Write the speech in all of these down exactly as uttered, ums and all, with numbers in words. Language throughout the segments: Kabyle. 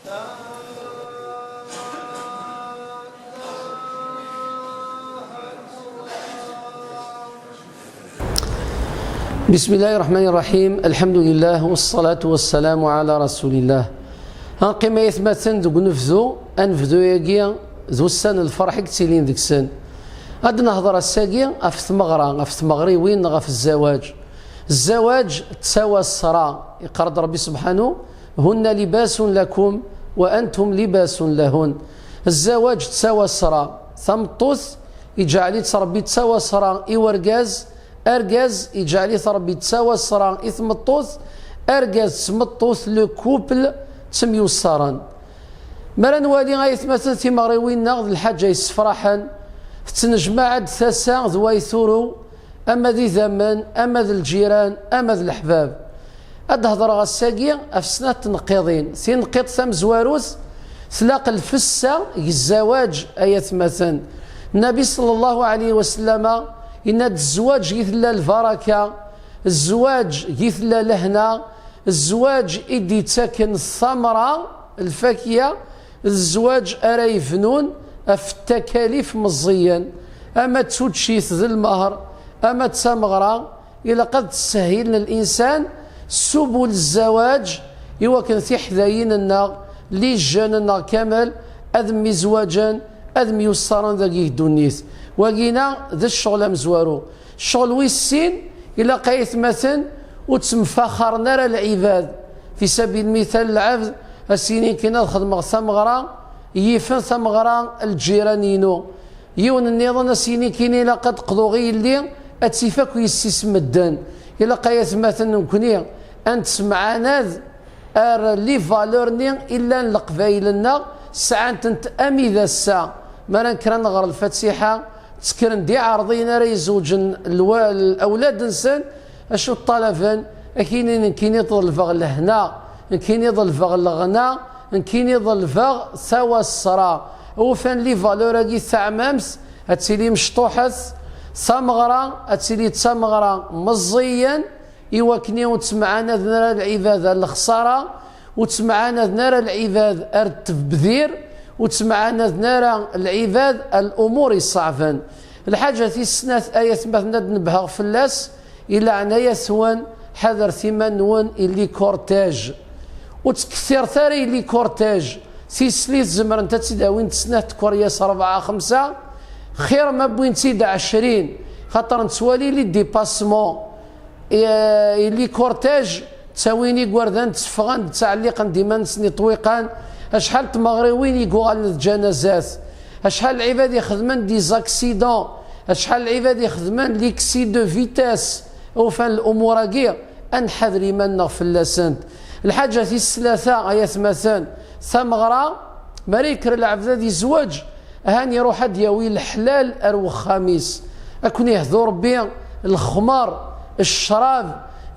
بسم الله الرحمن الرحيم. الحمد لله والصلاة والسلام على رسول الله. Ɣer qima yetmaten deg unebdu, anebdu-agi d ussan n lferḥ i yettilin deg-sen. Ad nehḍer ass-agi ɣef tmeɣra, ɣef tmeɣriwin, ɣef zzawaǧ. Zzawaǧ d tawasra, iqqar-d Rebbi subḥanu: هن لباس لكم وأنتم لباس لهن. Zzawaǧ d tawasra, tameṭṭut iǧɛel-itt Rebbi d tawasra i wergaz, argaz iǧɛel-it Rebbi d tawasra i tmeṭṭut, argaz d tmeṭṭut, le couple, ttemyuṣṣaren. Mi ara nwali ayetmaten timeɣriwin-nneɣ d lḥaǧa yessefraḥen, tettnejmaɛ-d tasa d way turew, ama d idammen, ama d lǧiran, ama d leḥbab. Ad d-hedreɣ ass-agi ɣef snat tneqqiḍin. Tineqqiḍt tamezwarut tlaq lfessa g zzawaǧ, ay atmaten. Nnabi ṣella Llahu ɛalayhi wa sellama yenna-d: zzwaǧ i tella lbaraka, zzwaǧ i tella lehna, zzwaǧ i d-ittaken ttamra, lfakiya, d zzwaǧ ara yebnun ɣef takalif meẓẓiyen, ama d tuččit d lmehr, ama d tameɣra, ilaq ad tessehilen linsan subul zzawaǧ, i wakken tiḥdayin-nneɣ, les jeunes-nneɣ kamel, ad mmizwaǧen, ad myuṣṣaren dagi ddunit. Wagina d ccɣel amezwaru. Ccɣel wis sin, ilaq ayetmaten ur ttemfaxaren ara lɛibad. Fi sabil lmital, lɛebd a s-yini nekkini ad xedmeɣ tameɣra, yifen tameɣra n lǧiran-inu. Yiwen nniḍen a s-yini nekkini ilaq ad d-qḍuɣ i yelli, ad tt-yif akk yessi-s medden. Ilaq ayetmaten nekkni ad nettemɛanad ar les valeurs-nni i llan Leqbayel-nneɣ sɛan-tent armi d ass-a. Mi ara nekker ad nɣer Lfatiḥa, ttekren-d iɛerḍiyen ara izewǧen lwa-, awlad-nsen, acu ṭṭalaben? Ad k-inin: nekkini ḍelbeɣ lehna, nekkini ḍelbeɣ leɣna, nekkini ḍelbeɣ tawasra. Ufan les valeurs-agi, taɛmamt ad tili mecṭuḥet, tameɣra ad tili d tameɣra meẓẓiyen, i wakken ur ttemɛanaden ara lɛibad ar lexsara, ur ttemɛanaden ara lɛibad ar tebdir, ur ttemɛanaden ara lɛibad ar lumuṛ iṣeɛben. Lḥaǧa tis snat, ay atmaten, ad nebheɣ fell-as, i leɛnaya-twen, ḥadret iman-nwen i les cortèges. Ur ttkettiret ara i les cortèges. Tislit zemrent ad tt-id-awint snat, tkeṛyas, rebɛa, xemsa. Xir ma wwin-tt-id ɛecrin, xaṭer nettwali les dépassements. I, i les cortèges ttawin igerdan, tteffɣen-d, ttɛelliqen-d iman-nsen iṭwiqan. Acḥal n tmeɣriwin i yuɣalen d lǧanazat, acḥal n lɛibad ixedmen des accidents, acḥal n lɛibad ixedmen l'excès de vitesse. Ufan lumuṛ-agi, ad nḥader iman-nneɣ fell-asent. Lḥaǧa tis tlata, ay atmaten, tameɣra, mi ara yekker lɛebd ad izweǧ, ahan iruḥ ad d-yawi leḥlal ar wexxam-is. Akken ihdu Rebbi, lexmer, ccrab,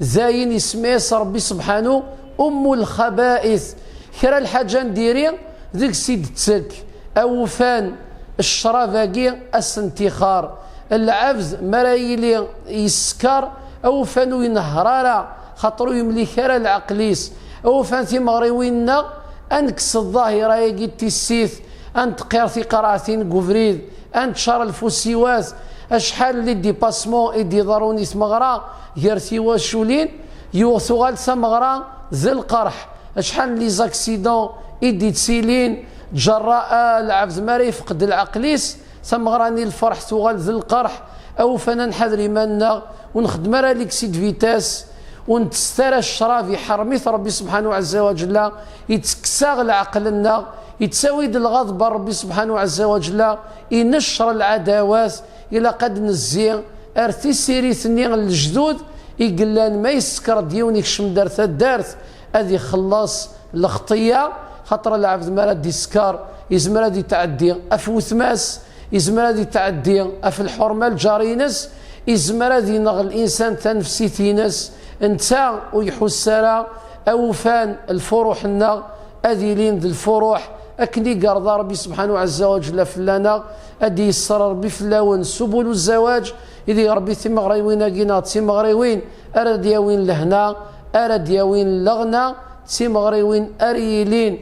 d ayen isemma-yas Rebbi sebḥanu ummu lxaba'it. Kra lḥaǧa n diri, deg-s i d-tettek. Awufan, ccrab-agi ad s-nṭixer. Lɛebd mi ara yili yeskeṛ, awufan ur inehheṛ ara, xaṭer ur yemlik ara lɛeql-is. Awufan timeɣriwin-nneɣ, ad nekkes ḍḍahira-agi n tissit, ad neṭṭqir tiqerɛtin deg ubrid, ad neččar lfusiwat. Acḥal n les dépassements i d-iḍerrun i tmeɣra gar tiwaculin, yuɣ tuɣal tameɣra d lqerḥ. Acḥal n les accidents i d-ittilin ǧerra'a lɛebd mi ara yefqed lɛeql-is, tameɣra-nni lferḥ tuɣal d lqerḥ. Awufan ad nḥader iman-nneɣ, ur nxeddem ara l'excès de vitesse, ur nettet ara ccrab, iḥerrem-it Rebbi subḥanahu ɛezza wa ǧella, ittekkes-aɣ leɛqel-nneɣ, ittawi-d lɣeḍb n Rebbi subḥanahu ɛezza wa ǧella, ineccer lɛadawat. Ilaq ad nezzi ar tisirit-nni n lejdud i yellan, ma yeskeṛ-d yiwen ikcem-d ar taddart, ad ixelleṣ lxeṭṭiyya, xaṭer lɛebd mi ara d-isker, izmer ad itɛeddi ɣef wetma-s, izmer ad itɛeddi ɣef lḥurma n lǧar-ines, izmer ad ineɣ linsan tanefsit-ines, netta ur iḥuss ara. Awufan lfuruḥ-nneɣ ad ilin d lfuruḥ akken i yerḍa Rebbi subḥanahu ɛezza wa ǧella fell-aneɣ, ad d-yesser Rebbi fell-awen subul uzzawaǧ, ideg Rebbi timeɣriwin-agi neɣ d timeɣriwin ara d-yawin lehna, ara d-yawin leɣna, d timeɣriwin ara yilin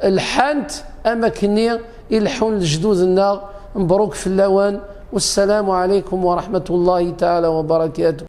Lḥant am akkenni i leḥḥun lejdud-nneɣ. Mbruk fell-awen. Wassalamu ɛalaykum wa raḥmatullahi taɛala wa barakatuh.